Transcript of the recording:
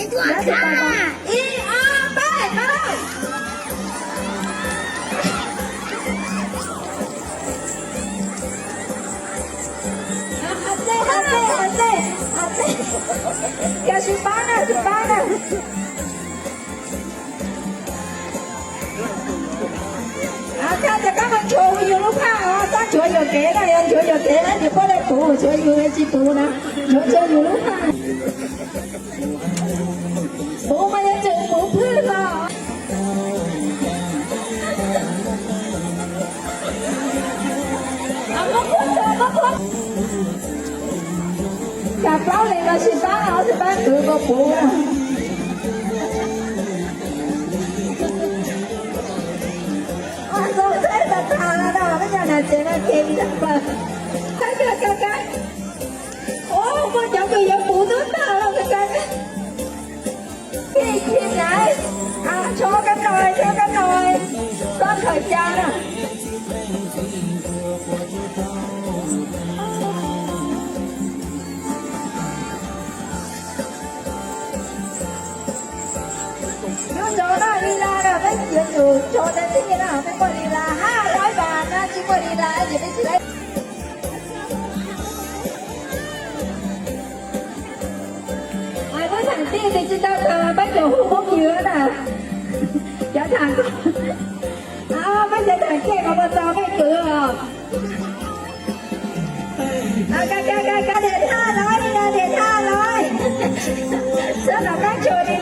Ib, ob, peb, peb. Yog sib pab na, sib pab na. Koj cov koj mus nchuav yus lub phaj os, koj nchuav yuam kev na, yog nchuav yuam kev na ces puab le puv, nchuav yus tsis puv na, nchuav tsuas yus lub phaj. Puv mas yuav tsum puv phwj los. Kav plaub leeg los sib pab, ob sib pab kwv puv puv na. Ua txog teb tas tas no, peb cov nam tsev no khev tshaj plaws. Kab kab kab kab. Ua, muaj cov kws yuav puv tub tag los kab kab. Khev khev lawm. Tso kab no, tso kab no. Txhob khaws xya na. Nyob ntawd na, li no na peb yuav tsum tso tes tij na, peb muaj li las hab lawv vas na, tsis muaj li las ces peb tsis lawv. Peb thaam tij tes tsis tau kawg, peb tsuas hu phooj ywg na. Cov thaam ko, peb cov thaam kiaj ko puas txaus peb kwv os? Ka ka ka ka, niam thaj lawv, niam thaj lawv, sawv daws pab tsuas li